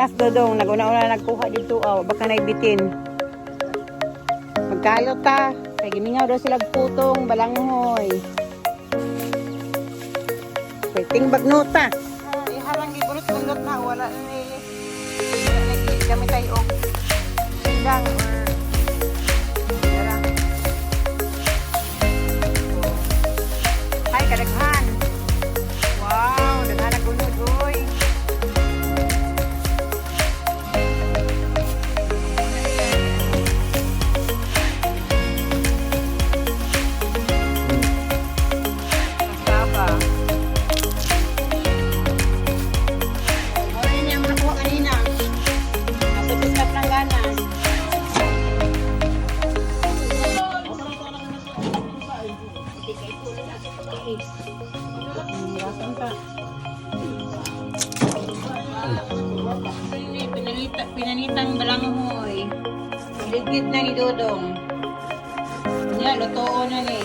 Nas Dodong, naguna-una nagkuha dito, oh, baka naibitin. Magkalot ta. Kay gimingaw daw sila putong balanghoy. Pwedeng bagnota. Iharang gibulot-bulot na wala ni wala na gamit tayo og sindang or dara. Oh. Ay, kadaghan. Wow, daghan na gunod, oy. Kasaba. Wala niya ang nakuha kanina. Nasa biskat ng gana. Ka. Pinanita, pinanitang balanghoy. Ligid na ni Dodong. Nya, lutoon na ni.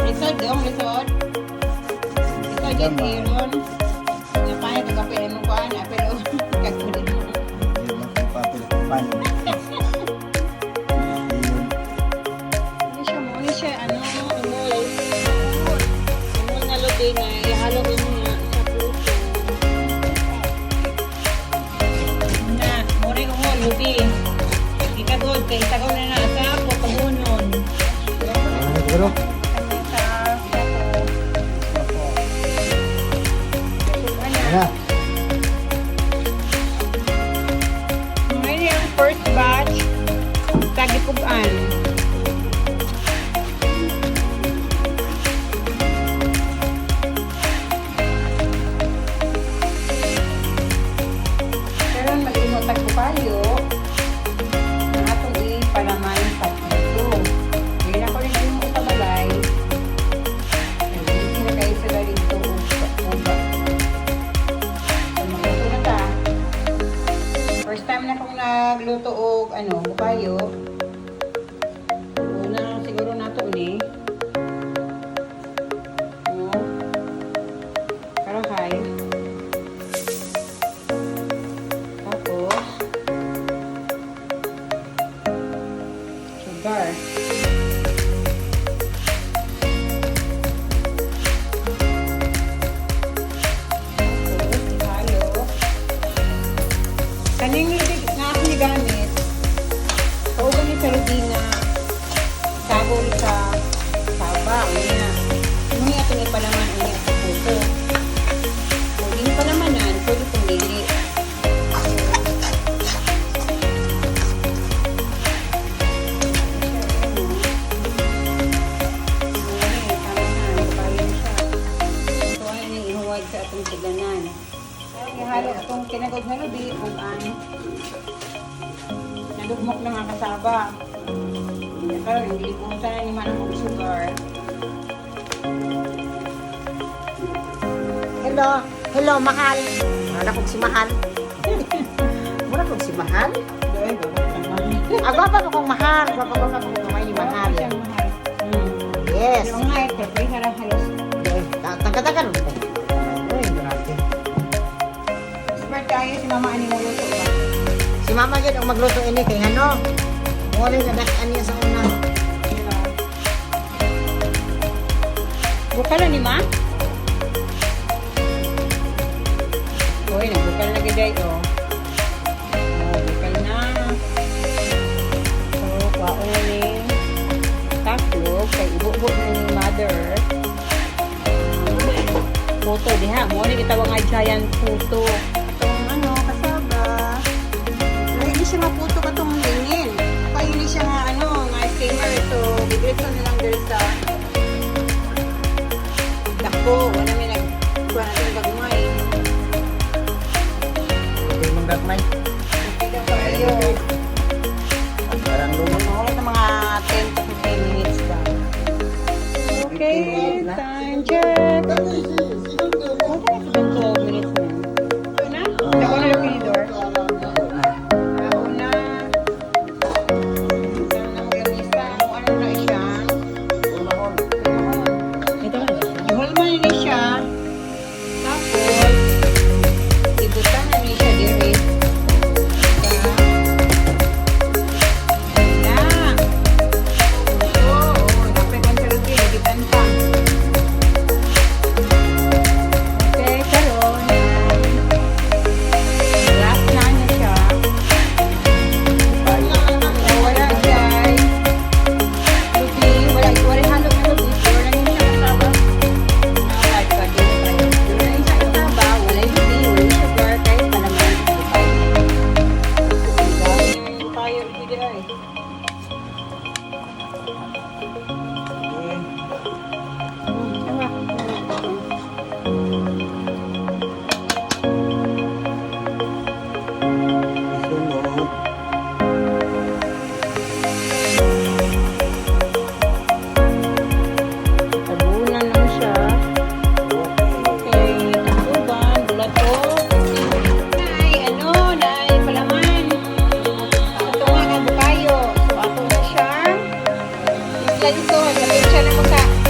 Lisod, dong, lisod. Lisod yung tiron. Napaya ito kapil mo kuan, pero kagkulit mo. Pan. Ano siya mo? Ano siya? Ano? Umol. Umol na lubi na ihalo ko nga sa puso. Na, more umol, lubi. Ikagod, kay isagaw na na sa putuhunon. Siguro. Sa ako. Ano? Na. Ngayon yung first batch sa Gipugan. Karon maghimo tag bukayo ang atong ipalaman sa puto. Ngayon ako rin himo sa balay. Nag-busy na kayo sila dito uga. So magluto na ta. First time na akong nagluto og ano, bukayo. Una siguro nato ni. No. Karahay. Tapos sugar. Tapos ihalo. Kaning ibig nga akong gigamit, kauban ni sa lubi nga sabol sa saba. Unya, muni atong ipalaman unya sa puto. Kung di palamanan, pwede kong dili. Muni, tama na, ipayo siya. Ito ay ni ihuwad sa atong tiganan. Ihalo atong kinagod na lubi ug ang nalugmok na nga kasaba. Karon gilibutan na ni Manang og sugar. Hello, hello, mahal. Mura kong si mahal. Mura kong si mahal. Doy, gawin. Ah, gwapa mo kong mahal. Gwapa, gwapa mo kong kamay ni mahal. Mahal. Yes. Pero nga, ito, pwede harang halos. Tangkatagan mo. Ay, grabe. Expert kayo si Mama ani mo luto ba? Si mama yun ang magluto ini kay ano. Muna yung nadak-an niya sa una. Bukal na ni Ma? Uy, nagbukal na giday, oh. Oh, bukal na. So, kwaon ni taklog kay ibubo na ni mother. Puto diha, mo ni gitawag nga giant puto. Atong ano, kasaba. Pero hindi siya maputo katong lingin. Pa hindi siya nga ano, nga steamer. So, gidiretso na lang diri sa dako. Wala may nag kuha natin gagmay. Okay, mong gagmay. Okay daw kayo. Parang lumo. Mga na mga 10 to 15 minutes ba? Okay, time check. Okay, 12 minutes na. Ito na? Ako na yung tinidor. Ako na. Isang na mag-alisa. Kung ano na siya. Ito na siya. Ihulman ni siya. Lanso, kapitsa na mo sa